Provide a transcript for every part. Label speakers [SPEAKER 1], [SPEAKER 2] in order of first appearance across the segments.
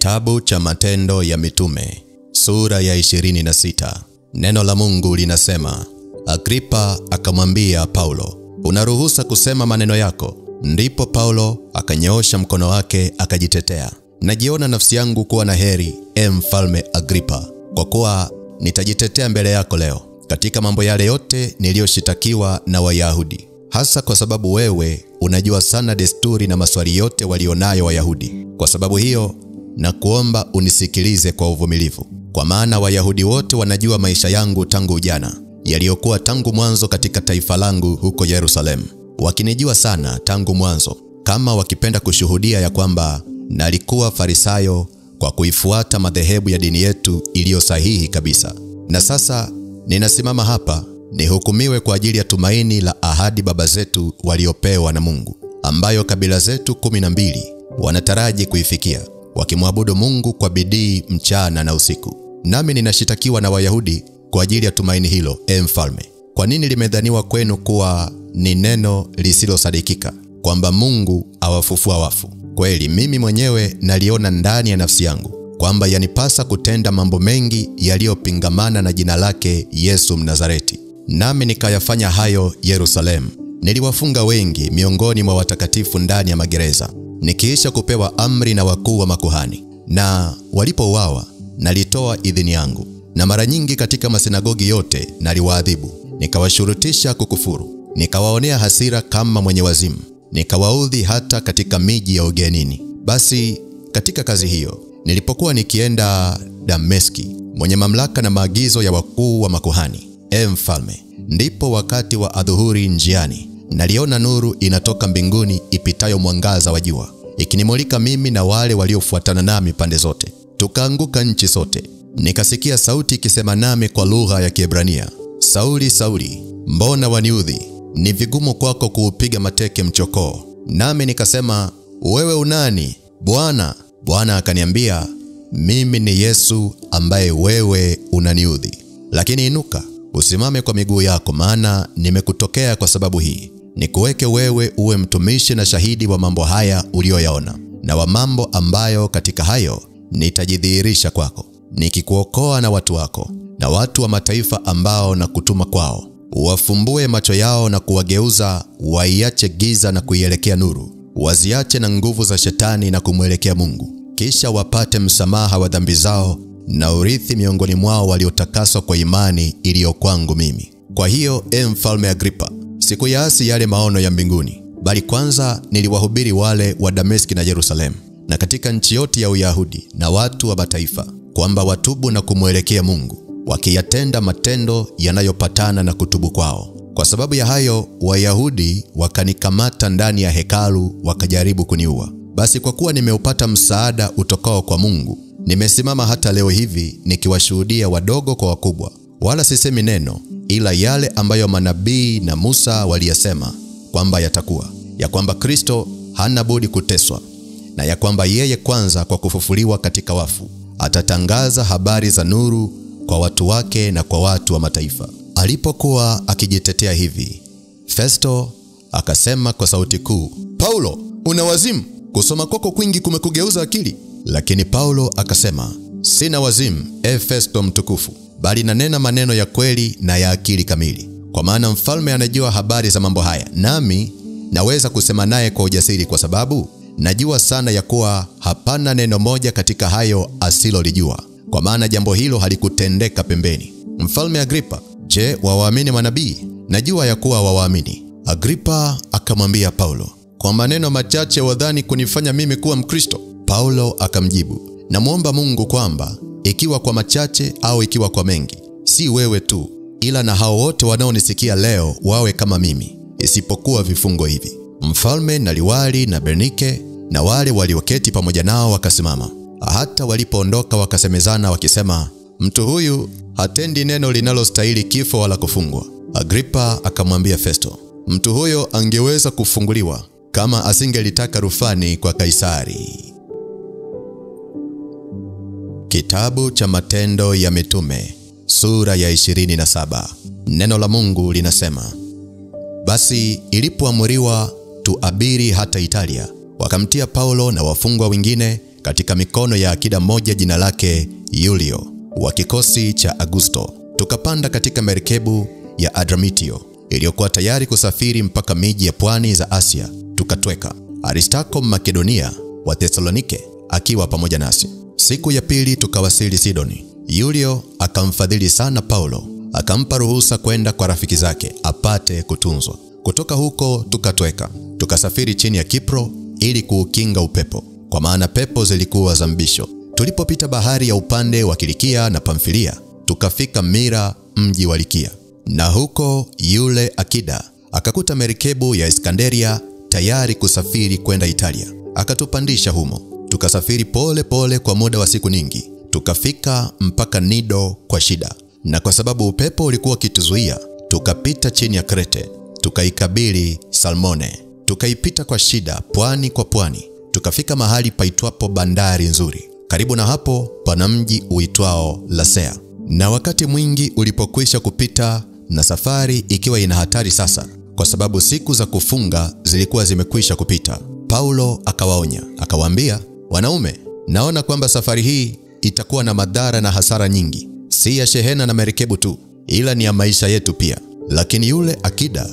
[SPEAKER 1] Kitabu cha Matendo ya Mitume sura ya 26. Neno la Mungu linasema, Agripa akamwambia Paulo, unaruhusa kusema maneno yako. Ndipo Paulo akanyoosha mkono wake akajitetea. Najiona nafsi yangu kuwa na heri, e mfalme Agripa, kwa kuwa nitajitetea mbele yako leo katika mambo yale yote niliyoshitakiwa na Wayahudi, hasa kwa sababu wewe unajua sana desturi na maswali yote walionayo Wayahudi. Kwa sababu hiyo na kuomba unisikilize kwa uvumilivu. Kwa maana Wayahudi wote wanajua maisha yangu tangu ujana, yaliyokuwa tangu mwanzo katika taifa langu huko Yerusalemu, wakinijua sana tangu mwanzo, kama wakipenda kushuhudia ya kwamba nalikuwa Farisayo kwa kuifuata madhehebu ya dini yetu iliyo sahihi kabisa. Na sasa ninasimama hapa nihukumiwe kwa ajili ya tumaini la ahadi baba zetu waliopewa na Mungu, ambayo kabila zetu 12 wanataraji kuifikia, wakimwabudu Mungu kwa bidii mchana na usiku. Nami ninashitakiwa na Wayahudi kwa ajili ya tumaini hilo. E mfalme, kwa nini limedhaniwa kwenu kuwa ni neno lisilosadikika kwamba Mungu awafufua wafu? Kweli mimi mwenyewe naliona ndani ya nafsi yangu kwamba yanipasa kutenda mambo mengi yaliyopingamana na jina lake Yesu Mnazareti. Nami nikayafanya hayo Yerusalemu. Niliwafunga wengi miongoni mwa watakatifu ndani ya magereza, nikiisha kupewa amri na wakuu wa makuhani. Na walipouawa nalitoa idhini yangu, na mara nyingi katika masinagogi yote naliwaadhibu, nikawashurutisha kukufuru, nikawaonea hasira kama mwenye wazimu, nikawaudhi hata katika miji ya ugenini. Basi katika kazi hiyo nilipokuwa nikienda Dameski, mwenye mamlaka na maagizo ya wakuu wa makuhani, e mfalme, ndipo wakati wa adhuhuri njiani naliona nuru inatoka mbinguni ipitayo mwangaza wa jua, ikinimulika mimi na wale waliofuatana nami pande zote. Tukaanguka nchi sote. Nikasikia sauti ikisema nami kwa lugha ya Kiebrania, Sauli, Sauli, mbona waniudhi? Ni vigumu kwako kuupiga mateke mchokoo. Nami nikasema, wewe unani, Bwana? Bwana akaniambia, mimi ni Yesu ambaye wewe unaniudhi. Lakini inuka, usimame kwa miguu yako, maana nimekutokea kwa sababu hii, nikuweke wewe uwe mtumishi na shahidi wa mambo haya uliyoyaona, na wa mambo ambayo katika hayo nitajidhihirisha kwako, nikikuokoa na watu wako na watu wa mataifa ambao nakutuma kwao, uwafumbue macho yao na kuwageuza waiache giza na kuielekea nuru, waziache na nguvu za shetani na kumwelekea Mungu, kisha wapate msamaha wa dhambi zao na urithi miongoni mwao waliotakaswa kwa imani iliyo kwangu mimi. Kwa hiyo, e mfalme Agripa, sikuyaasi yale maono ya mbinguni, bali kwanza niliwahubiri wale wa Dameski na Yerusalemu na katika nchi yote ya Uyahudi na watu wa mataifa, kwamba watubu na kumwelekea Mungu, wakiyatenda matendo yanayopatana na kutubu kwao. Kwa sababu ya hayo Wayahudi wakanikamata ndani ya hekalu, wakajaribu kuniua. Basi kwa kuwa nimeupata msaada utokao kwa Mungu, nimesimama hata leo hivi nikiwashuhudia wadogo kwa wakubwa, wala sisemi neno ila yale ambayo manabii na Musa waliyasema kwamba yatakuwa, ya kwamba Kristo hana budi kuteswa, na ya kwamba yeye kwanza kwa kufufuliwa katika wafu atatangaza habari za nuru kwa watu wake na kwa watu wa mataifa. Alipokuwa akijitetea hivi, Festo akasema kwa sauti kuu, Paulo, una wazimu! Kusoma kwako kwingi kumekugeuza akili. Lakini Paulo akasema, sina wazimu, e Festo mtukufu, bali nanena maneno ya kweli na ya akili kamili. Kwa maana mfalme anajua habari za mambo haya, nami naweza kusema naye kwa ujasiri, kwa sababu najua sana ya kuwa hapana neno moja katika hayo asilolijua, kwa maana jambo hilo halikutendeka pembeni. Mfalme Agripa, je, wawaamini manabii? Najua ya kuwa wawaamini. Agripa akamwambia Paulo, kwa maneno machache wadhani kunifanya mimi kuwa Mkristo? Paulo akamjibu, namuomba Mungu kwamba ikiwa kwa machache au ikiwa kwa mengi, si wewe tu, ila na hao wote wanaonisikia leo wawe kama mimi, isipokuwa vifungo hivi. Mfalme na liwali na Bernike na wale walioketi pamoja nao wakasimama. Hata walipoondoka wakasemezana wakisema, mtu huyu hatendi neno linalostahili kifo wala kufungwa. Agripa akamwambia Festo, mtu huyo angeweza kufunguliwa kama asingelitaka rufani kwa Kaisari. Kitabu cha Matendo ya Mitume sura ya 27. Neno la Mungu linasema, basi ilipoamriwa tuabiri hata Italia, wakamtia Paulo na wafungwa wengine katika mikono ya akida mmoja jina lake Yulio wa kikosi cha Augusto. Tukapanda katika merikebu ya Adramitio iliyokuwa tayari kusafiri mpaka miji ya pwani za Asia, tukatweka. Aristarko Makedonia wa Thesalonike akiwa pamoja nasi. Siku ya pili tukawasili Sidoni. Yulio akamfadhili sana Paulo, akampa ruhusa kwenda kwa rafiki zake apate kutunzwa. Kutoka huko tukatweka, tukasafiri chini ya Kipro ili kuukinga upepo, kwa maana pepo zilikuwa za mbisho. Tulipopita bahari ya upande wa Kilikia na Pamfilia, tukafika Mira, mji wa Likia. Na huko yule akida akakuta merikebu ya Iskanderia tayari kusafiri kwenda Italia, akatupandisha humo. Tukasafiri pole pole kwa muda wa siku nyingi, tukafika mpaka Nido kwa shida. Na kwa sababu upepo ulikuwa ukituzuia, tukapita chini ya Krete, tukaikabili Salmone. Tukaipita kwa shida pwani kwa pwani, tukafika mahali paitwapo Bandari Nzuri. Karibu na hapo pana mji uitwao Lasea. Na wakati mwingi ulipokwisha kupita na safari ikiwa ina hatari sasa, kwa sababu siku za kufunga zilikuwa zimekwisha kupita, Paulo akawaonya, akawaambia, wanaume, naona kwamba safari hii itakuwa na madhara na hasara nyingi, si ya shehena na merikebu tu, ila ni ya maisha yetu pia. Lakini yule akida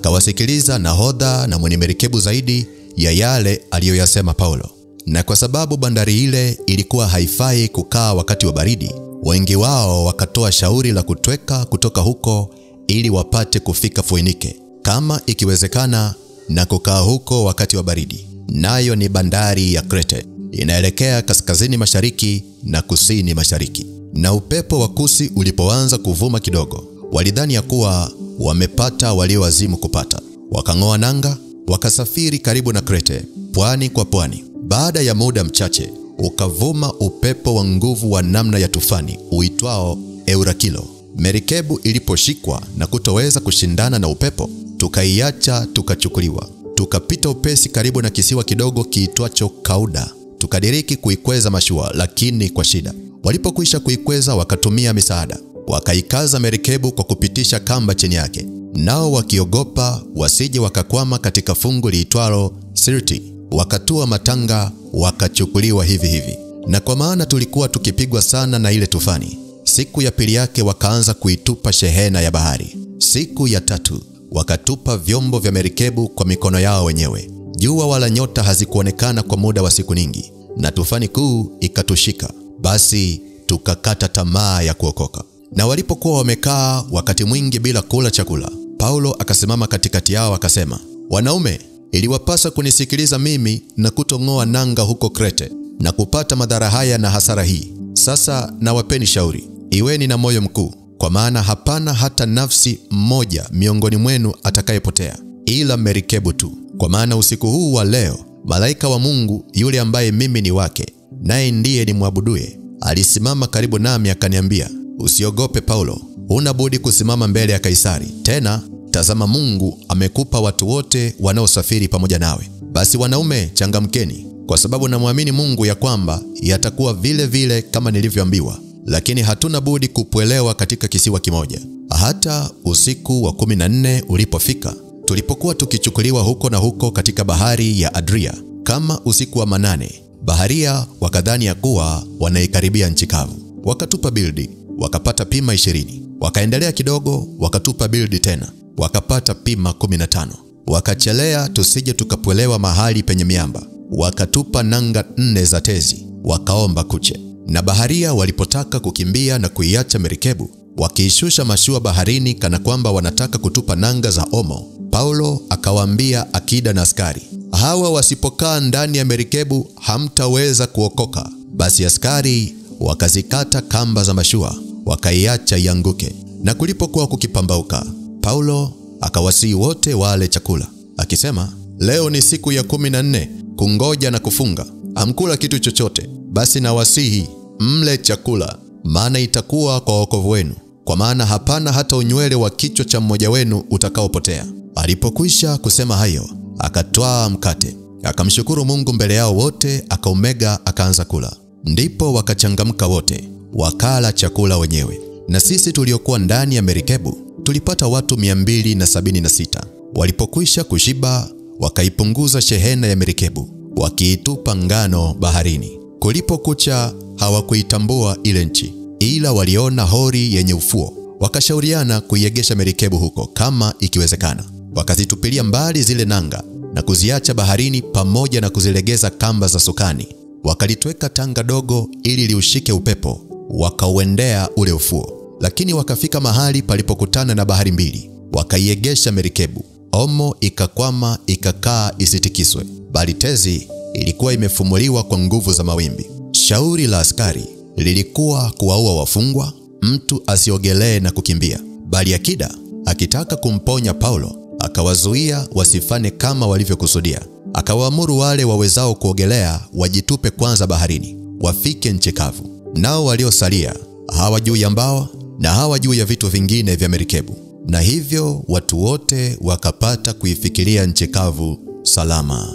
[SPEAKER 1] akawasikiliza nahodha na mwenye merikebu zaidi ya yale aliyoyasema Paulo. Na kwa sababu bandari ile ilikuwa haifai kukaa wakati wa baridi, wengi wao wakatoa shauri la kutweka kutoka huko ili wapate kufika Foinike kama ikiwezekana, na kukaa huko wakati wa baridi. Nayo ni bandari ya Krete, inaelekea kaskazini mashariki na kusini mashariki. Na upepo wa kusi ulipoanza kuvuma kidogo, walidhani ya kuwa wamepata waliowazimu kupata. Wakang'oa nanga, wakasafiri karibu na Krete, pwani kwa pwani. Baada ya muda mchache ukavuma upepo wa nguvu wa namna ya tufani uitwao Eurakilo. Merikebu iliposhikwa na kutoweza kushindana na upepo, tukaiacha tukachukuliwa. Tukapita upesi karibu na kisiwa kidogo kiitwacho Kauda. Tukadiriki kuikweza mashua, lakini kwa shida. Walipokwisha kuikweza, wakatumia misaada, wakaikaza merikebu kwa kupitisha kamba chini yake. Nao wakiogopa wasije wakakwama katika fungu liitwalo Sirti, wakatua matanga, wakachukuliwa hivi hivi. Na kwa maana tulikuwa tukipigwa sana na ile tufani, siku ya pili yake wakaanza kuitupa shehena ya bahari. Siku ya tatu wakatupa vyombo vya merikebu kwa mikono yao wenyewe. Jua wala nyota hazikuonekana kwa muda wa siku nyingi, na tufani kuu ikatushika. Basi tukakata tamaa ya kuokoka. Na walipokuwa wamekaa wakati mwingi bila kula chakula, Paulo akasimama katikati yao akasema, wanaume, iliwapasa kunisikiliza mimi na kutong'oa nanga huko Krete na kupata madhara haya na hasara hii. Sasa nawapeni shauri, iweni na moyo mkuu, kwa maana hapana hata nafsi mmoja miongoni mwenu atakayepotea, ila merikebu tu. Kwa maana usiku huu wa leo malaika wa Mungu yule ambaye mimi ni wake, naye ndiye nimwabuduye, alisimama karibu nami akaniambia, usiogope Paulo, huna budi kusimama mbele ya Kaisari. Tena tazama, Mungu amekupa watu wote wanaosafiri pamoja nawe. Basi wanaume, changamkeni, kwa sababu namwamini Mungu ya kwamba yatakuwa vile vile kama nilivyoambiwa. Lakini hatuna budi kupwelewa katika kisiwa kimoja. Hata usiku wa 14 ulipofika, tulipokuwa tukichukuliwa huko na huko katika bahari ya Adria, kama usiku wa 8, baharia wakadhani ya kuwa wanaikaribia nchi kavu. Wakatupa bildi, wakapata pima 20. Wakaendelea kidogo, wakatupa bildi tena, wakapata pima 15. Wakachelea tusije tukapwelewa mahali penye miamba, wakatupa nanga 4 za tezi, wakaomba kuche. Na baharia walipotaka kukimbia na kuiacha merikebu, wakiishusha mashua baharini kana kwamba wanataka kutupa nanga za omo, Paulo akawaambia akida na askari, hawa wasipokaa ndani ya merikebu hamtaweza kuokoka. Basi askari wakazikata kamba za mashua, wakaiacha ianguke. Na kulipokuwa kukipambauka, Paulo akawasihi wote wale chakula, akisema, leo ni siku ya 14 kungoja na kufunga, hamkula kitu chochote. Basi nawasihi mle chakula, maana itakuwa kwa wokovu wenu, kwa maana hapana hata unywele wa kichwa cha mmoja wenu utakaopotea. Alipokwisha kusema hayo, akatwaa mkate, akamshukuru Mungu mbele yao wote, akaumega, akaanza kula. Ndipo wakachangamka wote, wakala chakula wenyewe. Na sisi tuliokuwa ndani ya merikebu tulipata watu 276. Walipokwisha kushiba, wakaipunguza shehena ya merikebu, wakiitupa ngano baharini. Kulipokucha hawakuitambua ile nchi, ila waliona hori yenye ufuo. Wakashauriana kuiegesha merikebu huko kama ikiwezekana. Wakazitupilia mbali zile nanga na kuziacha baharini, pamoja na kuzilegeza kamba za sukani. Wakalitweka tanga dogo ili liushike upepo, wakauendea ule ufuo. Lakini wakafika mahali palipokutana na bahari mbili, wakaiegesha merikebu. Omo ikakwama ikakaa isitikiswe, bali tezi ilikuwa imefumuliwa kwa nguvu za mawimbi. Shauri la askari lilikuwa kuwaua wafungwa, mtu asiogelee na kukimbia. Bali akida akitaka kumponya Paulo akawazuia wasifane kama walivyokusudia. Akawaamuru wale wawezao kuogelea wajitupe kwanza baharini, wafike nchi kavu. Nao waliosalia, hawa juu ya mbao na hawa juu ya vitu vingine vya merikebu. Na hivyo watu wote wakapata kuifikiria nchi kavu salama.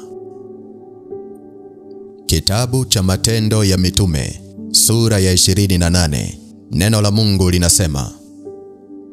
[SPEAKER 1] Kitabu cha Matendo ya Mitume sura ya 28. Neno la Mungu linasema,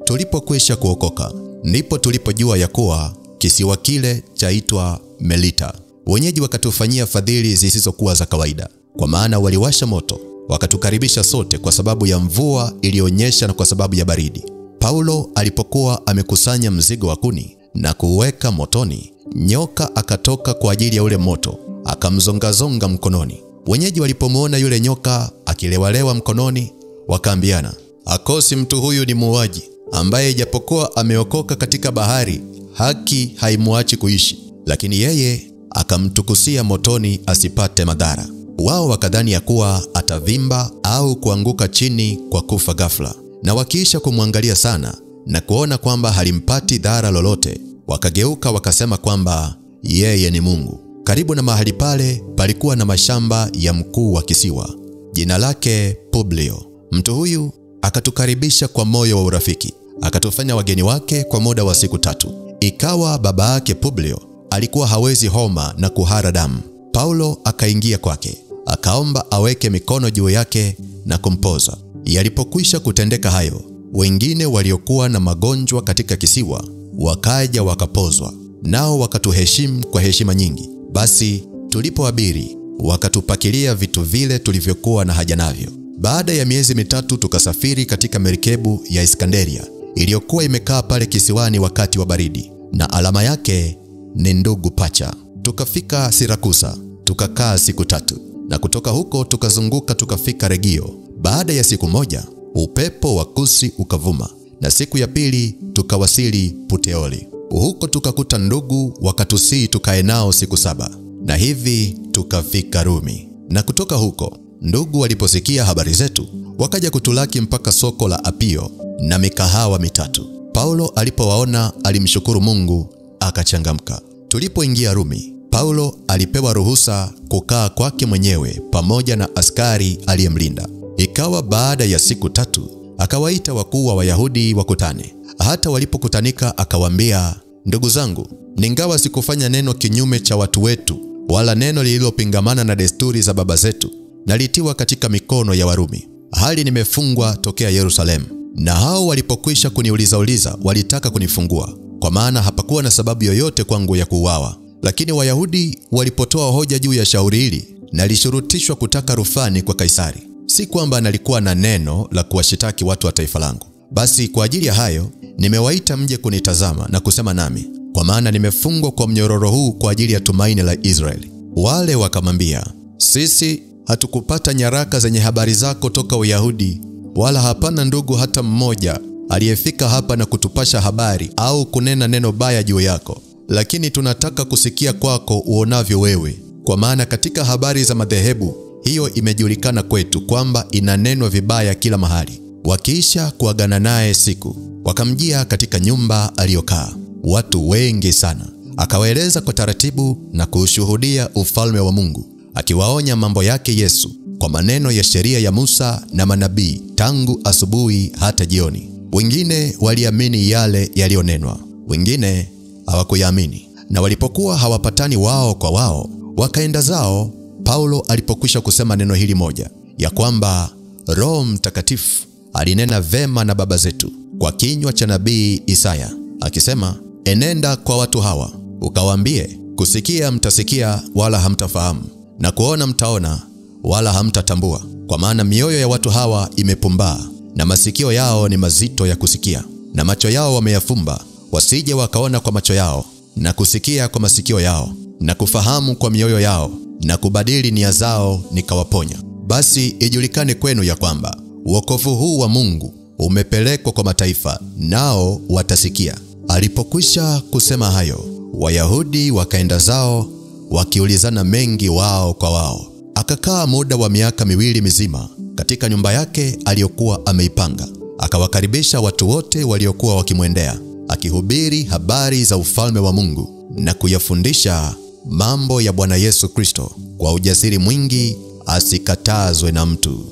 [SPEAKER 1] tulipokwisha kuokoka ndipo tulipojua ya kuwa kisiwa kile chaitwa Melita. Wenyeji wakatufanyia fadhili zisizokuwa za kawaida, kwa maana waliwasha moto wakatukaribisha sote, kwa sababu ya mvua ilionyesha na kwa sababu ya baridi. Paulo alipokuwa amekusanya mzigo wa kuni na kuweka motoni, nyoka akatoka kwa ajili ya ule moto, akamzongazonga mkononi. Wenyeji walipomuona yule nyoka akilewalewa mkononi, wakaambiana, akosi mtu huyu ni muuaji, ambaye ijapokuwa ameokoka katika bahari, haki haimuachi kuishi. Lakini yeye akamtukusia motoni asipate madhara. Wao wakadhani ya kuwa atavimba au kuanguka chini kwa kufa ghafla. Na wakiisha kumwangalia sana na kuona kwamba halimpati dhara lolote, wakageuka wakasema kwamba yeye ni Mungu. Karibu na mahali pale palikuwa na mashamba ya mkuu wa kisiwa, jina lake Publio. Mtu huyu akatukaribisha kwa moyo wa urafiki, akatufanya wageni wake kwa muda wa siku 3. Ikawa baba yake Publio alikuwa hawezi homa na kuhara damu. Paulo akaingia kwake, akaomba aweke mikono juu yake na kumpoza. Yalipokwisha kutendeka hayo, wengine waliokuwa na magonjwa katika kisiwa wakaja wakapozwa, nao wakatuheshimu kwa heshima nyingi. Basi tulipoabiri wakatupakilia vitu vile tulivyokuwa na haja navyo. Baada ya miezi 3 tukasafiri katika merikebu ya Iskanderia iliyokuwa imekaa pale kisiwani wakati wa baridi, na alama yake ni ndugu pacha. Tukafika Sirakusa, tukakaa siku 3, na kutoka huko tukazunguka tukafika Regio. Baada ya siku 1 upepo wa kusi ukavuma, na siku ya pili tukawasili Puteoli. Huko tukakuta ndugu wakatusii tukae nao siku 7, na hivi tukafika Rumi. Na kutoka huko ndugu waliposikia habari zetu wakaja kutulaki mpaka soko la Apio na mikahawa 3. Paulo alipowaona alimshukuru Mungu akachangamka. Tulipoingia Rumi, Paulo alipewa ruhusa kukaa kwake mwenyewe pamoja na askari aliyemlinda. Ikawa baada ya siku 3 akawaita wakuu wa Wayahudi wakutane. Hata walipokutanika akawaambia, ndugu zangu, ningawa sikufanya neno kinyume cha watu wetu, wala neno lililopingamana na desturi za baba zetu, nalitiwa katika mikono ya Warumi, hali nimefungwa tokea Yerusalemu. Na hao walipokwisha kuniuliza walitaka kunifungua, kwa maana hapakuwa na sababu yoyote kwangu ya kuuawa. Lakini Wayahudi walipotoa hoja juu ya shauri hili, nalishurutishwa kutaka rufani kwa Kaisari. Si kwamba nalikuwa na neno la kuwashitaki watu wa taifa langu. Basi kwa ajili ya hayo nimewaita mje kunitazama na kusema nami, kwa maana nimefungwa kwa mnyororo huu kwa ajili ya tumaini la Israeli. Wale wakamwambia, sisi hatukupata nyaraka zenye habari zako toka Uyahudi, wala hapana ndugu hata mmoja aliyefika hapa na kutupasha habari au kunena neno baya juu yako. Lakini tunataka kusikia kwako uonavyo wewe, kwa maana katika habari za madhehebu hiyo imejulikana kwetu kwamba inanenwa vibaya kila mahali. Wakiisha kuagana naye siku, wakamjia katika nyumba aliyokaa watu wengi sana. Akawaeleza kwa taratibu na kuushuhudia ufalme wa Mungu, akiwaonya mambo yake Yesu kwa maneno ya sheria ya Musa na manabii tangu asubuhi hata jioni. Wengine waliamini yale yaliyonenwa, wengine hawakuyaamini. Na walipokuwa hawapatani wao kwa wao, wakaenda zao. Paulo alipokwisha kusema neno hili moja, ya kwamba Roho Mtakatifu alinena vema na baba zetu kwa kinywa cha nabii Isaya, akisema, enenda kwa watu hawa ukawaambie, kusikia mtasikia wala hamtafahamu, na kuona mtaona wala hamtatambua. Kwa maana mioyo ya watu hawa imepumbaa, na masikio yao ni mazito ya kusikia, na macho yao wameyafumba, wasije wakaona kwa macho yao, na kusikia kwa masikio yao, na kufahamu kwa mioyo yao, na kubadili nia zao nikawaponya. Basi ijulikane kwenu ya kwamba wokovu huu wa Mungu umepelekwa kwa mataifa, nao watasikia. Alipokwisha kusema hayo, Wayahudi wakaenda zao wakiulizana mengi wao kwa wao. Akakaa muda wa miaka 2 mizima katika nyumba yake aliyokuwa ameipanga. Akawakaribisha watu wote waliokuwa wakimwendea, akihubiri habari za ufalme wa Mungu na kuyafundisha mambo ya Bwana Yesu Kristo kwa ujasiri mwingi, asikatazwe na mtu.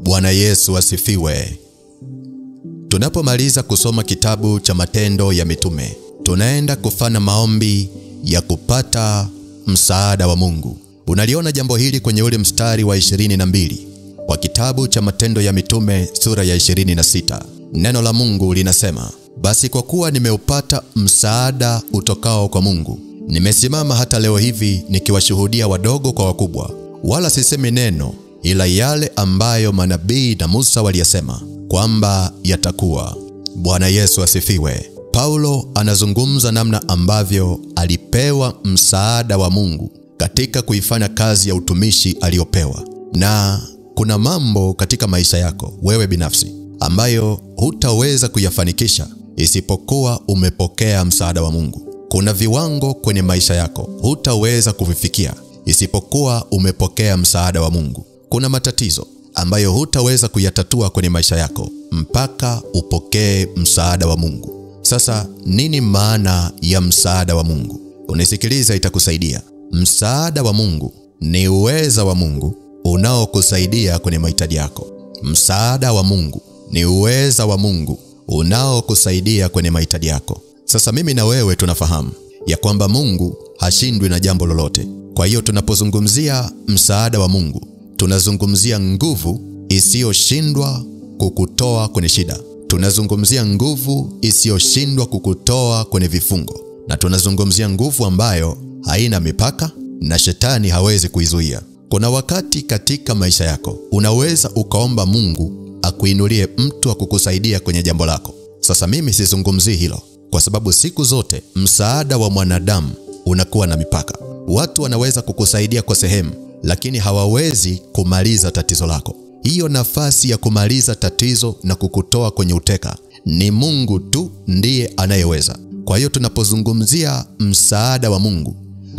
[SPEAKER 1] Bwana Yesu asifiwe. Tunapomaliza kusoma kitabu cha Matendo ya Mitume, tunaenda kufanya maombi ya kupata msaada wa Mungu. Unaliona jambo hili kwenye ule mstari wa 22 wa kitabu cha Matendo ya Mitume sura ya 26. Neno la Mungu linasema, basi kwa kuwa nimeupata msaada utokao kwa Mungu, nimesimama hata leo hivi nikiwashuhudia wadogo kwa wakubwa, wala sisemi neno ila yale ambayo manabii na Musa waliyasema kwamba yatakuwa. Bwana Yesu asifiwe. Paulo anazungumza namna ambavyo alipewa msaada wa Mungu katika kuifanya kazi ya utumishi aliyopewa. Na kuna mambo katika maisha yako wewe binafsi ambayo hutaweza kuyafanikisha isipokuwa umepokea msaada wa Mungu. Kuna viwango kwenye maisha yako hutaweza kuvifikia isipokuwa umepokea msaada wa Mungu. Kuna matatizo ambayo hutaweza kuyatatua kwenye maisha yako mpaka upokee msaada wa Mungu. Sasa nini maana ya msaada wa Mungu? Unisikiliza, itakusaidia. Msaada wa Mungu ni uweza wa Mungu unaokusaidia kwenye mahitaji yako. Msaada wa Mungu ni uweza wa Mungu unaokusaidia kwenye mahitaji yako. Sasa mimi na wewe tunafahamu ya kwamba Mungu hashindwi na jambo lolote. Kwa hiyo tunapozungumzia msaada wa Mungu, tunazungumzia nguvu isiyoshindwa kukutoa kwenye shida. Tunazungumzia nguvu isiyoshindwa kukutoa kwenye vifungo. Na tunazungumzia nguvu ambayo haina mipaka na shetani hawezi kuizuia. Kuna wakati katika maisha yako unaweza ukaomba Mungu akuinulie mtu akukusaidia kwenye jambo lako. Sasa mimi sizungumzii hilo, kwa sababu siku zote msaada wa mwanadamu unakuwa na mipaka. Watu wanaweza kukusaidia kwa sehemu, lakini hawawezi kumaliza tatizo lako. Hiyo nafasi ya kumaliza tatizo na kukutoa kwenye uteka ni Mungu tu ndiye anayeweza. Kwa hiyo tunapozungumzia msaada wa Mungu,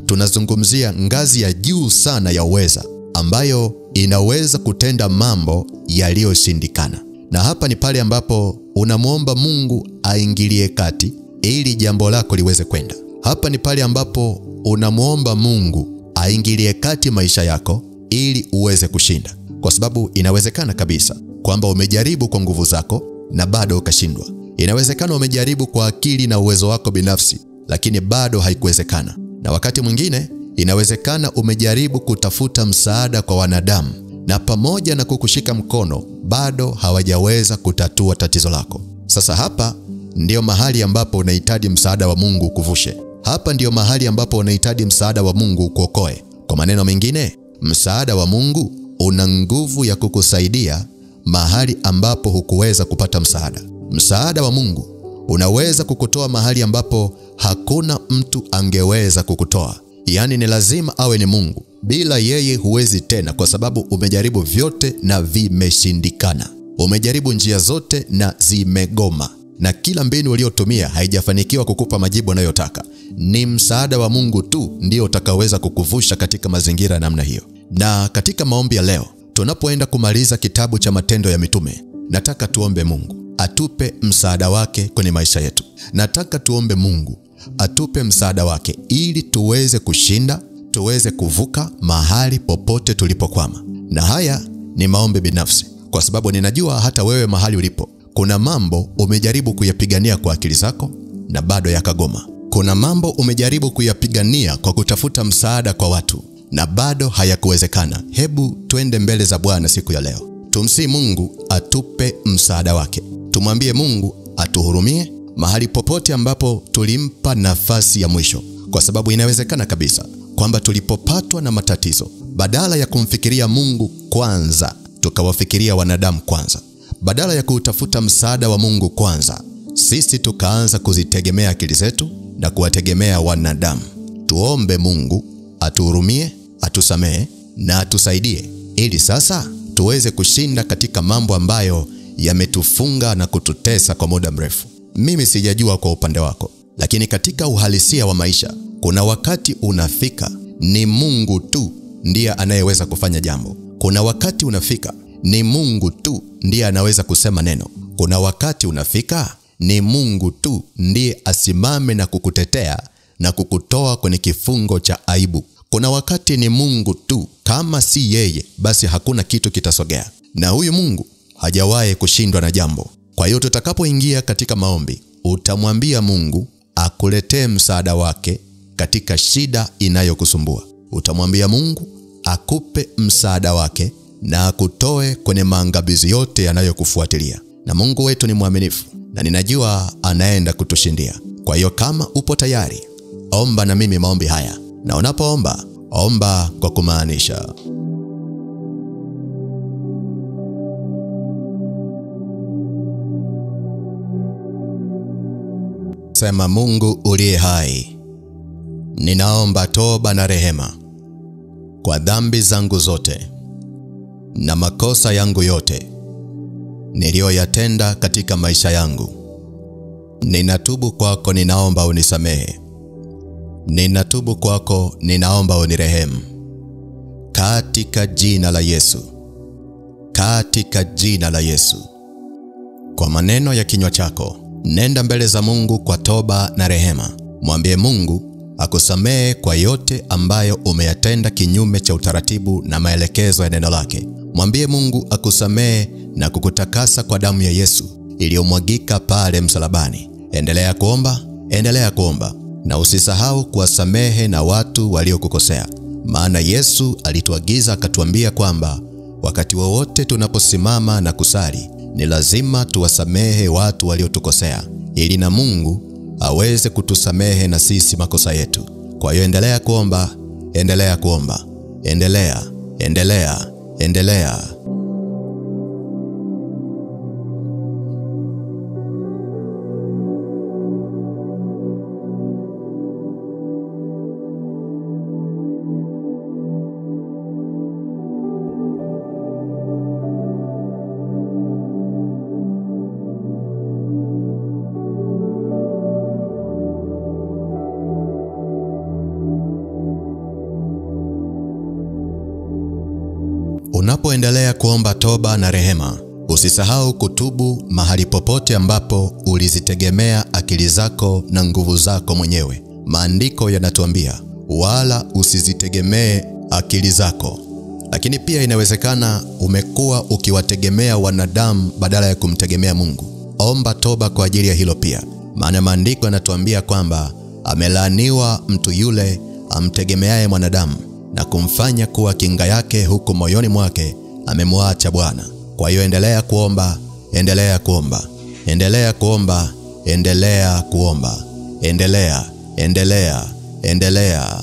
[SPEAKER 1] tunazungumzia ngazi ya juu sana ya uweza ambayo inaweza kutenda mambo yaliyoshindikana. Na hapa ni pale ambapo unamuomba Mungu aingilie kati ili jambo lako liweze kwenda. Hapa ni pale ambapo unamuomba Mungu aingilie kati maisha yako ili uweze kushinda. Kwa sababu inawezekana kabisa kwamba umejaribu kwa nguvu zako na bado ukashindwa. Inawezekana umejaribu kwa akili na uwezo wako binafsi, lakini bado haikuwezekana. Na wakati mwingine inawezekana umejaribu kutafuta msaada kwa wanadamu, na pamoja na kukushika mkono bado hawajaweza kutatua tatizo lako. Sasa hapa ndiyo mahali ambapo unahitaji msaada wa Mungu kuvushe. Hapa ndiyo mahali ambapo unahitaji msaada wa Mungu kuokoe. Kwa maneno mengine, msaada wa Mungu una nguvu ya kukusaidia mahali ambapo hukuweza kupata msaada. Msaada wa Mungu unaweza kukutoa mahali ambapo hakuna mtu angeweza kukutoa. Yaani ni lazima awe ni Mungu. Bila yeye huwezi tena, kwa sababu umejaribu vyote na vimeshindikana. Umejaribu njia zote na zimegoma. Na kila mbinu uliyotumia haijafanikiwa kukupa majibu unayotaka. Ni msaada wa Mungu tu ndio utakaweza kukuvusha katika mazingira namna hiyo. Na katika maombi ya leo, tunapoenda kumaliza kitabu cha Matendo ya Mitume, nataka tuombe Mungu atupe msaada wake kwenye maisha yetu. Nataka tuombe Mungu atupe msaada wake ili tuweze kushinda, tuweze kuvuka mahali popote tulipokwama. Na haya ni maombi binafsi, kwa sababu ninajua hata wewe mahali ulipo kuna mambo umejaribu kuyapigania kwa akili zako na bado yakagoma. Kuna mambo umejaribu kuyapigania kwa kutafuta msaada kwa watu na bado hayakuwezekana. Hebu twende mbele za Bwana siku ya leo. Tumsihi Mungu atupe msaada wake. Tumwambie Mungu atuhurumie mahali popote ambapo tulimpa nafasi ya mwisho. Kwa sababu inawezekana kabisa kwamba tulipopatwa na matatizo, badala ya kumfikiria Mungu kwanza, tukawafikiria wanadamu kwanza. Badala ya kutafuta msaada wa Mungu kwanza, sisi tukaanza kuzitegemea akili zetu na kuwategemea wanadamu. Tuombe Mungu atuhurumie, atusamehe na atusaidie, ili sasa tuweze kushinda katika mambo ambayo yametufunga na kututesa kwa muda mrefu. Mimi sijajua kwa upande wako, lakini katika uhalisia wa maisha kuna wakati unafika ni Mungu tu ndiye anayeweza kufanya jambo. Kuna wakati unafika ni Mungu tu ndiye anaweza kusema neno. Kuna wakati unafika ni Mungu tu ndiye asimame na kukutetea na kukutoa kwenye kifungo cha aibu. Kuna wakati ni Mungu tu, kama si yeye basi hakuna kitu kitasogea. Na huyu Mungu hajawahi kushindwa na jambo. Kwa hiyo tutakapoingia katika maombi, utamwambia Mungu akuletee msaada wake katika shida inayokusumbua. Utamwambia Mungu akupe msaada wake na akutoe kwenye maangamizi yote yanayokufuatilia. Na Mungu wetu ni mwaminifu, na ninajua anaenda kutushindia. Kwa hiyo kama upo tayari, omba na mimi maombi haya. Na unapoomba, omba kwa kumaanisha. Sema: Mungu uliye hai, ninaomba toba na rehema kwa dhambi zangu zote na makosa yangu yote niliyoyatenda katika maisha yangu. Ninatubu kwako, ninaomba unisamehe. Ninatubu kwako, ninaomba unirehemu. Katika jina la Yesu. Katika jina la Yesu. Kwa maneno ya kinywa chako, nenda mbele za Mungu kwa toba na rehema. Mwambie Mungu akusamehe kwa yote ambayo umeyatenda kinyume cha utaratibu na maelekezo ya neno lake. Mwambie Mungu akusamehe na kukutakasa kwa damu ya Yesu iliyomwagika pale msalabani. Endelea kuomba, endelea kuomba, na usisahau kuwasamehe na watu waliokukosea. Maana Yesu alituagiza akatuambia kwamba wakati wowote tunaposimama na kusali ni lazima tuwasamehe watu waliotukosea, ili na Mungu aweze kutusamehe na sisi makosa yetu. Kwa hiyo endelea kuomba, endelea kuomba, endelea, endelea, endelea. Unapoendelea kuomba toba na rehema, usisahau kutubu mahali popote ambapo ulizitegemea akili zako na nguvu zako mwenyewe. Maandiko yanatuambia wala usizitegemee akili zako. Lakini pia inawezekana umekuwa ukiwategemea wanadamu badala ya kumtegemea Mungu. Omba toba kwa ajili ya hilo pia. Maana maandiko yanatuambia kwamba amelaaniwa mtu yule amtegemeaye mwanadamu na kumfanya kuwa kinga yake, huku moyoni mwake amemwacha Bwana. Kwa hiyo endelea kuomba, endelea kuomba, endelea kuomba, endelea kuomba, endelea, endelea, endelea.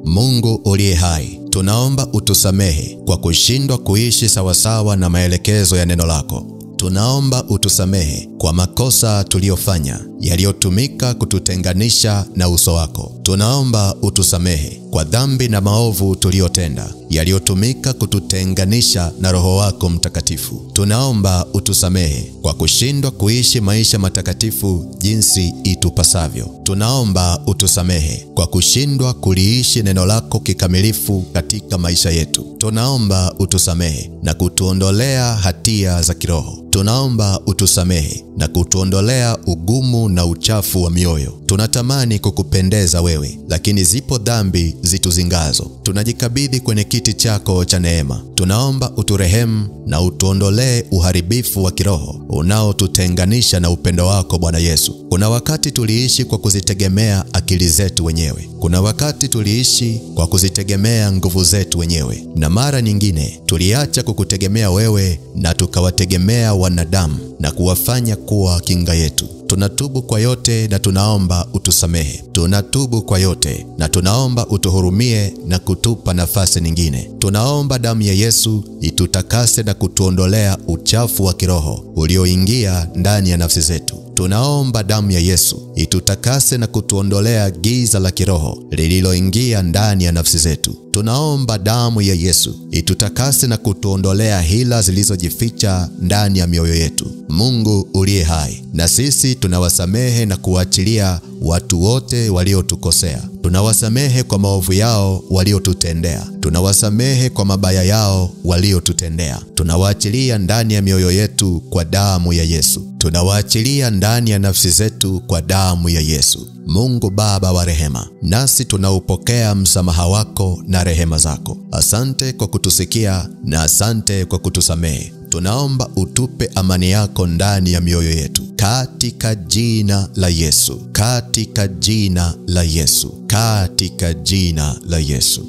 [SPEAKER 1] Mungu uliye hai, tunaomba utusamehe kwa kushindwa kuishi sawasawa na maelekezo ya neno lako. Tunaomba utusamehe kwa makosa tuliyofanya yaliyotumika kututenganisha na uso wako. Tunaomba utusamehe kwa dhambi na maovu tuliyotenda yaliyotumika kututenganisha na Roho wako Mtakatifu. Tunaomba utusamehe kwa kushindwa kuishi maisha matakatifu jinsi itupasavyo. Tunaomba utusamehe kwa kushindwa kuliishi neno lako kikamilifu katika maisha yetu. Tunaomba utusamehe na kutuondolea hatia za kiroho. Tunaomba utusamehe na kutuondolea ugumu na uchafu wa mioyo. Tunatamani kukupendeza wewe, lakini zipo dhambi zituzingazo. Tunajikabidhi kwenye kiti chako cha neema. Tunaomba uturehemu na utuondolee uharibifu wa kiroho unaotutenganisha na upendo wako Bwana Yesu. Kuna wakati tuliishi kwa kuzitegemea akili zetu wenyewe. Kuna wakati tuliishi kwa kuzitegemea nguvu zetu wenyewe. Na mara nyingine tuliacha kukutegemea wewe na tukawategemea wanadamu na kuwafanya kuwa kinga yetu. Tunatubu kwa yote na tunaomba utusamehe. Tunatubu kwa yote na tunaomba utuhurumie na kutupa nafasi nyingine. Tunaomba damu ya Yesu itutakase na kutuondolea uchafu wa kiroho ulioingia ndani ya nafsi zetu. Tunaomba damu ya Yesu itutakase na kutuondolea giza la kiroho lililoingia ndani ya nafsi zetu. Tunaomba damu ya Yesu itutakase na kutuondolea hila zilizojificha ndani ya mioyo yetu. Mungu uliye hai, na sisi tunawasamehe na kuachilia watu wote waliotukosea. Tunawasamehe kwa maovu yao waliotutendea. Tunawasamehe kwa mabaya yao waliotutendea. Tunawaachilia ndani ya mioyo yetu kwa damu ya Yesu. Tunawaachilia ndani ya nafsi zetu kwa damu ya Yesu. Mungu Baba wa rehema, nasi tunaupokea msamaha wako na rehema zako. Asante kwa kutusikia na asante kwa kutusamehe. Tunaomba utupe amani yako ndani ya mioyo yetu. Katika jina la Yesu. Katika jina la Yesu. Katika jina la Yesu.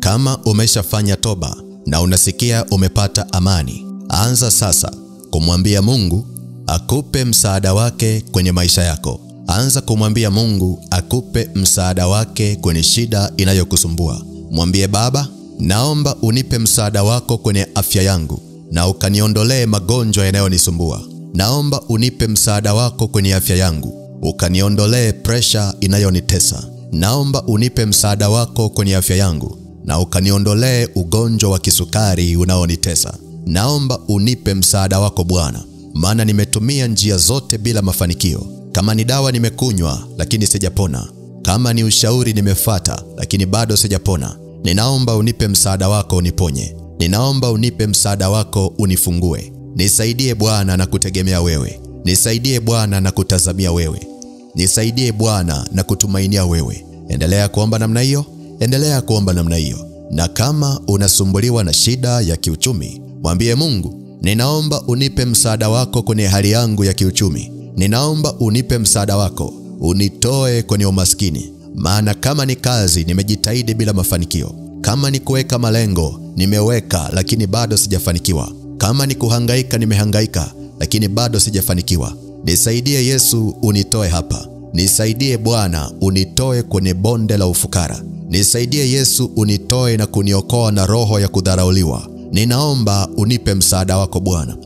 [SPEAKER 1] Kama umeshafanya toba na unasikia umepata amani, anza sasa kumwambia Mungu akupe msaada wake kwenye maisha yako. Anza kumwambia Mungu akupe msaada wake kwenye shida inayokusumbua. Mwambie Baba, naomba unipe msaada wako kwenye afya yangu na ukaniondolee magonjwa yanayonisumbua. Naomba unipe msaada wako kwenye afya yangu, ukaniondolee presha inayonitesa. Naomba unipe msaada wako kwenye afya yangu na ukaniondolee ugonjwa wa kisukari unaonitesa. Naomba unipe msaada wako Bwana, maana nimetumia njia zote bila mafanikio. Kama ni dawa nimekunywa lakini sijapona. Kama ni ushauri nimefata lakini bado sijapona. Ninaomba unipe msaada wako uniponye. Ninaomba unipe msaada wako unifungue. Nisaidie Bwana na kutegemea wewe. Nisaidie Bwana na kutazamia wewe. Nisaidie Bwana na kutumainia wewe. Endelea kuomba namna hiyo. Endelea kuomba namna hiyo. Na kama unasumbuliwa na shida ya kiuchumi, mwambie Mungu, ninaomba unipe msaada wako kwenye hali yangu ya kiuchumi. Ninaomba unipe msaada wako, unitoe kwenye umaskini. Maana kama ni kazi nimejitahidi bila mafanikio. Kama ni kuweka malengo nimeweka lakini bado sijafanikiwa. Kama ni kuhangaika nimehangaika lakini bado sijafanikiwa. Nisaidie Yesu unitoe hapa. Nisaidie Bwana unitoe kwenye bonde la ufukara. Nisaidie Yesu unitoe na kuniokoa na roho ya kudharauliwa. Ninaomba unipe msaada wako Bwana.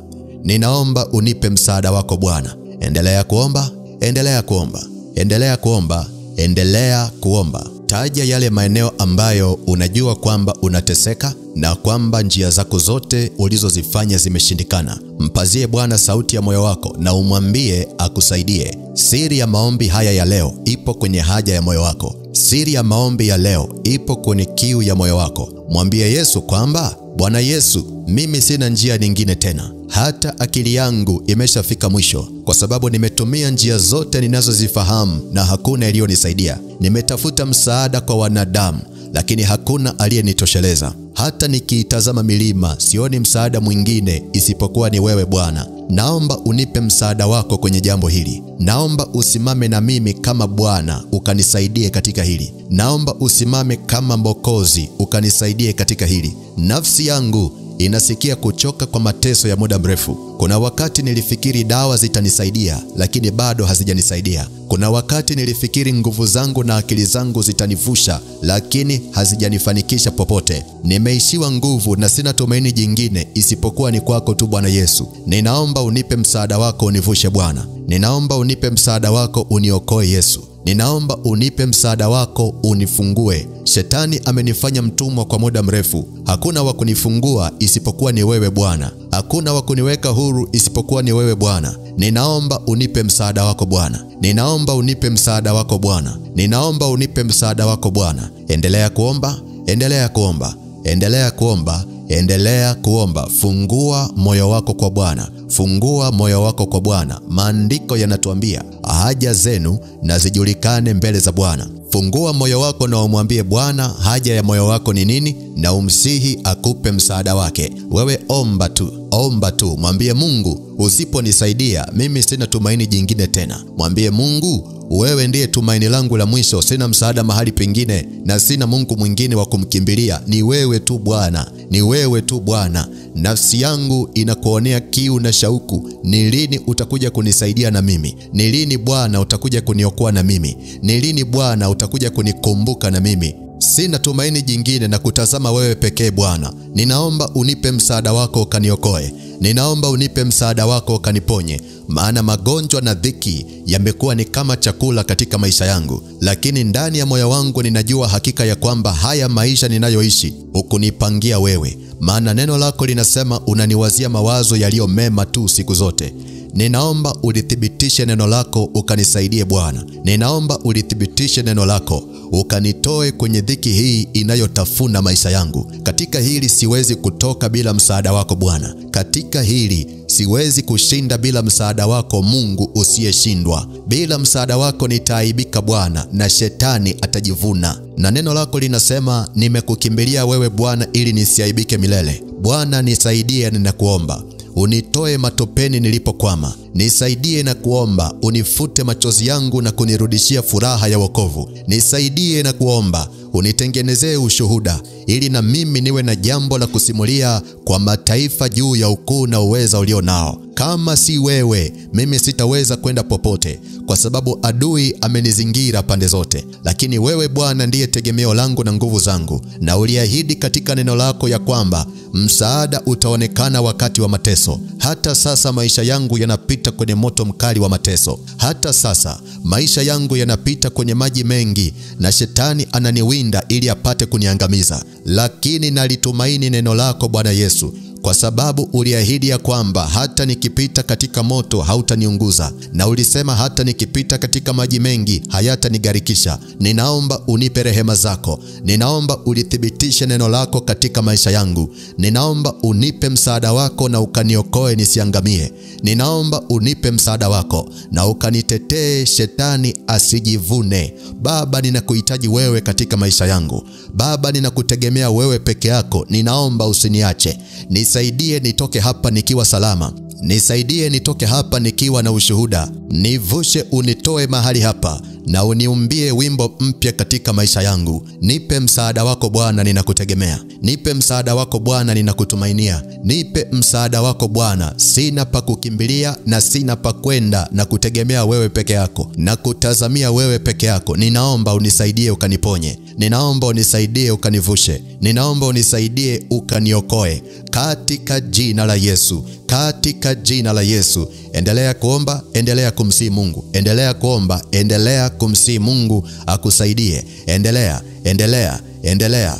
[SPEAKER 1] Ninaomba unipe msaada wako Bwana. Endelea kuomba, endelea kuomba, endelea kuomba, endelea kuomba. Taja yale maeneo ambayo unajua kwamba unateseka na kwamba njia zako zote ulizozifanya zimeshindikana. Mpazie Bwana sauti ya moyo wako na umwambie akusaidie. Siri ya maombi haya ya leo ipo kwenye haja ya moyo wako. Siri ya maombi ya leo ipo kwenye kiu ya moyo wako. Mwambie Yesu kwamba Bwana Yesu, mimi sina njia nyingine tena. Hata akili yangu imeshafika mwisho, kwa sababu nimetumia njia zote ninazozifahamu na hakuna iliyonisaidia. Nimetafuta msaada kwa wanadamu, lakini hakuna aliyenitosheleza. Hata nikiitazama milima sioni msaada mwingine isipokuwa ni wewe Bwana. Naomba unipe msaada wako kwenye jambo hili. Naomba usimame na mimi kama Bwana ukanisaidie katika hili. Naomba usimame kama Mwokozi ukanisaidie katika hili. Nafsi yangu inasikia kuchoka kwa mateso ya muda mrefu. Kuna wakati nilifikiri dawa zitanisaidia, lakini bado hazijanisaidia. Kuna wakati nilifikiri nguvu zangu na akili zangu zitanivusha, lakini hazijanifanikisha popote. Nimeishiwa nguvu na sina tumaini jingine isipokuwa ni kwako tu Bwana Yesu. Ninaomba unipe msaada wako univushe Bwana. Ninaomba unipe msaada wako uniokoe Yesu. Ninaomba unipe msaada wako unifungue. Shetani amenifanya mtumwa kwa muda mrefu. Hakuna wa kunifungua isipokuwa ni wewe Bwana. Hakuna wa kuniweka huru isipokuwa ni wewe Bwana. Ninaomba unipe msaada wako Bwana. Ninaomba unipe msaada wako Bwana. Ninaomba unipe msaada wako Bwana. Endelea kuomba, endelea kuomba, endelea kuomba, endelea kuomba. Fungua moyo wako kwa Bwana. Fungua moyo wako kwa Bwana. Maandiko yanatuambia haja zenu na zijulikane mbele za Bwana. Fungua moyo wako na umwambie Bwana haja ya moyo wako ni nini, na umsihi akupe msaada wake. Wewe omba tu, omba tu. Mwambie Mungu, usiponisaidia mimi sina tumaini jingine tena. Mwambie Mungu, wewe ndiye tumaini langu la mwisho, sina msaada mahali pengine na sina Mungu mwingine wa kumkimbilia. Ni wewe tu Bwana, ni wewe tu Bwana. Nafsi yangu inakuonea kiu na shauku. Ni lini utakuja kunisaidia na mimi? Ni lini Bwana utakuja kuniokoa na mimi? Ni lini Bwana utakuja kunikumbuka na mimi? Sina tumaini jingine na kutazama wewe pekee Bwana. Ninaomba unipe msaada wako ukaniokoe. Ninaomba unipe msaada wako ukaniponye. Maana magonjwa na dhiki yamekuwa ni kama chakula katika maisha yangu. Lakini ndani ya moyo wangu ninajua hakika ya kwamba haya maisha ninayoishi hukunipangia wewe. Maana neno lako linasema unaniwazia mawazo yaliyo mema tu siku zote. Ninaomba ulithibitishe neno lako ukanisaidie Bwana. Ninaomba ulithibitishe neno lako ukanitoe kwenye dhiki hii inayotafuna maisha yangu. Katika hili siwezi kutoka bila msaada wako Bwana. Katika hili siwezi kushinda bila msaada wako Mungu usiyeshindwa. Bila msaada wako nitaaibika Bwana, na shetani atajivuna. Na neno lako linasema nimekukimbilia wewe Bwana ili nisiaibike milele. Bwana nisaidie, ninakuomba. Unitoe matopeni nilipokwama. Nisaidie na kuomba, unifute machozi yangu na kunirudishia furaha ya wokovu. Nisaidie na kuomba, unitengenezee ushuhuda, ili na mimi niwe na jambo la kusimulia kwa mataifa juu ya ukuu na uweza ulio nao. Kama si wewe, mimi sitaweza kwenda popote, kwa sababu adui amenizingira pande zote. Lakini wewe Bwana ndiye tegemeo langu na nguvu zangu, na uliahidi katika neno lako ya kwamba msaada utaonekana wakati wa mateso. Hata sasa maisha yangu yanapita kwenye moto mkali wa mateso. Hata sasa maisha yangu yanapita kwenye maji mengi, na shetani ananiwinda ili apate kuniangamiza. Lakini nalitumaini neno lako Bwana Yesu, kwa sababu uliahidi ya kwamba hata nikipita katika moto hautaniunguza, na ulisema hata nikipita katika maji mengi hayatanigarikisha. Ninaomba unipe rehema zako. Ninaomba ulithibitishe neno lako katika maisha yangu. Ninaomba unipe msaada wako na ukaniokoe nisiangamie. Ninaomba unipe msaada wako na ukanitetee shetani asijivune. Baba, ninakuhitaji wewe katika maisha yangu. Baba, ninakutegemea wewe peke yako. Ninaomba usiniache. Nisaidie nitoke hapa nikiwa salama. Nisaidie nitoke hapa nikiwa na ushuhuda. Nivushe unitoe mahali hapa na uniumbie wimbo mpya katika maisha yangu. Nipe msaada wako Bwana, ninakutegemea. Nipe msaada wako Bwana, ninakutumainia. Nipe msaada wako Bwana, sina pa kukimbilia na sina pa kwenda, na kutegemea wewe peke yako, na kutazamia wewe peke yako. Ninaomba unisaidie ukaniponye. Ninaomba unisaidie ukanivushe. Ninaomba unisaidie ukaniokoe, katika jina la Yesu, katika jina la Yesu. Endelea kuomba, endelea kumsihi Mungu. Endelea kuomba, endelea kumsihi Mungu akusaidie. Endelea, endelea, endelea.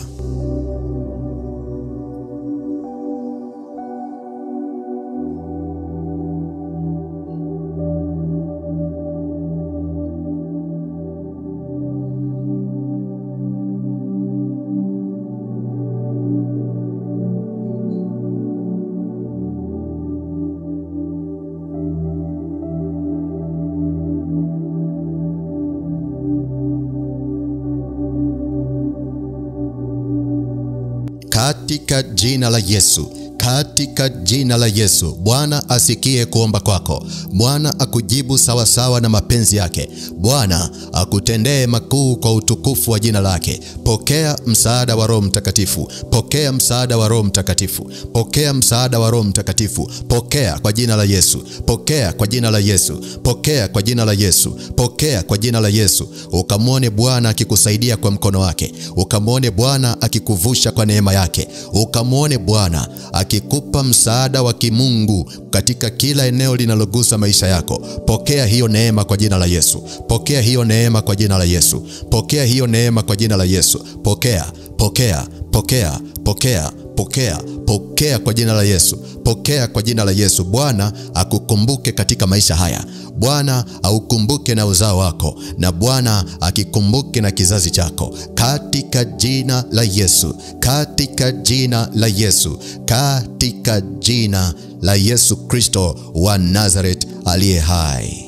[SPEAKER 1] Katika jina la Yesu, Katika jina la Yesu, Bwana asikie kuomba kwako. Bwana akujibu sawa sawa na mapenzi yake. Bwana akutendee makuu kwa utukufu wa jina lake. Pokea msaada wa Roho Mtakatifu. Pokea msaada wa Roho Mtakatifu. Pokea msaada wa Roho Mtakatifu. Pokea kwa jina la Yesu. Pokea kwa jina la Yesu. Pokea kwa jina la Yesu. Pokea kwa jina la Yesu. Ukamwone Bwana akikusaidia kwa mkono wake. Ukamwone Bwana akikuvusha kwa neema yake. Ukamwone Bwana akikupa msaada wa kimungu katika kila eneo linalogusa maisha yako. Pokea hiyo neema kwa jina la Yesu. Pokea hiyo neema kwa jina la Yesu. Pokea hiyo neema kwa jina la Yesu. Pokea, pokea, pokea, pokea, pokea, pokea kwa jina la Yesu. Pokea kwa jina la Yesu. Bwana akukumbuke katika maisha haya. Bwana aukumbuke na uzao wako, na Bwana akikumbuke na kizazi chako. Katika jina la Yesu. Katika jina la Yesu. Katika jina la Yesu Kristo wa Nazareth aliye hai.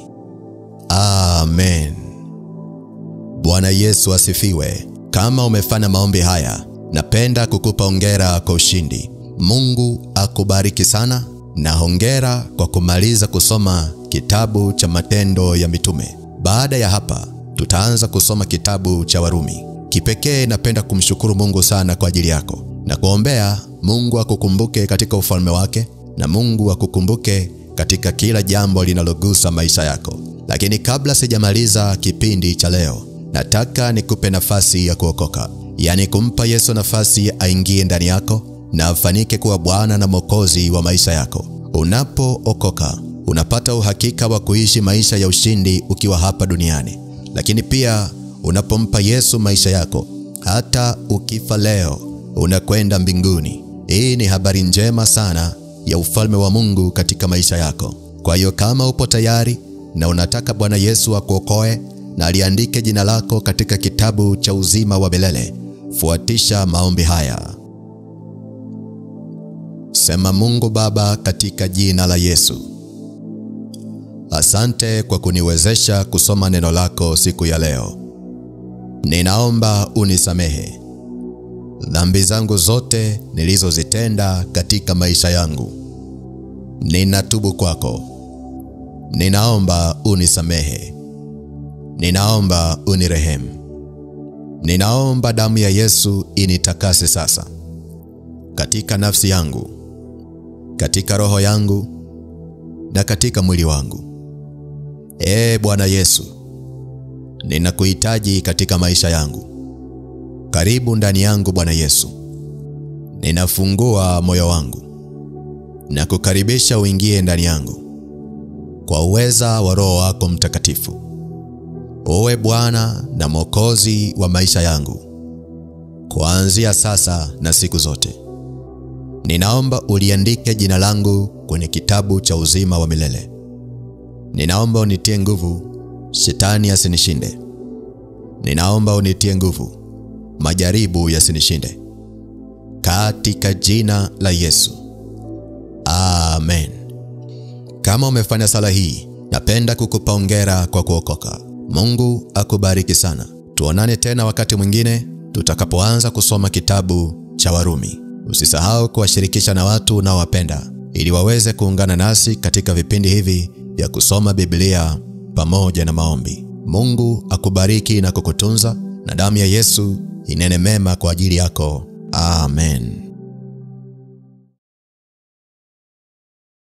[SPEAKER 1] Amen. Bwana Yesu asifiwe. Kama umefanya maombi haya, napenda kukupa hongera kwa ushindi. Mungu akubariki sana, na hongera kwa kumaliza kusoma kitabu cha Matendo ya Mitume. Baada ya hapa, tutaanza kusoma kitabu cha Warumi. Kipekee napenda kumshukuru Mungu sana kwa ajili yako na kuombea Mungu akukumbuke katika ufalme wake, na Mungu akukumbuke katika kila jambo linalogusa maisha yako. Lakini kabla sijamaliza kipindi cha leo, nataka nikupe nafasi ya kuokoka, yani kumpa Yesu nafasi aingie ndani yako na afanike kuwa Bwana na Mwokozi wa maisha yako. Unapookoka, unapata uhakika wa kuishi maisha ya ushindi ukiwa hapa duniani. Lakini pia unapompa Yesu maisha yako, hata ukifa leo unakwenda mbinguni. Hii ni habari njema sana ya ufalme wa Mungu katika maisha yako. Kwa hiyo kama upo tayari na unataka Bwana Yesu akuokoe na aliandike jina lako katika kitabu cha uzima wa milele, fuatisha maombi haya. Sema: Mungu Baba, katika jina la Yesu, asante kwa kuniwezesha kusoma neno lako siku ya leo. Ninaomba unisamehe dhambi zangu zote nilizozitenda katika maisha yangu. Ninatubu kwako. Ninaomba unisamehe. Ninaomba unirehemu. Ninaomba damu ya Yesu initakase sasa, katika nafsi yangu, katika roho yangu, na katika mwili wangu. Ee Bwana Yesu, ninakuhitaji katika maisha yangu. Karibu ndani yangu Bwana Yesu. Ninafungua moyo wangu na kukaribisha uingie ndani yangu kwa uweza wa Roho wako Mtakatifu. Uwe Bwana na Mwokozi wa maisha yangu kuanzia sasa na siku zote. Ninaomba uliandike jina langu kwenye kitabu cha uzima wa milele. Ninaomba unitie nguvu, shetani asinishinde. Ninaomba unitie nguvu, majaribu yasinishinde. Katika jina la Yesu. Amen. Kama umefanya sala hii, napenda kukupa hongera kwa kuokoka. Mungu akubariki sana. Tuonane tena wakati mwingine tutakapoanza kusoma kitabu cha Warumi. Usisahau kuwashirikisha na watu unaowapenda ili waweze kuungana nasi katika vipindi hivi vya kusoma Biblia pamoja na maombi. Mungu akubariki na kukutunza, na damu ya Yesu inene mema kwa ajili yako. Amen.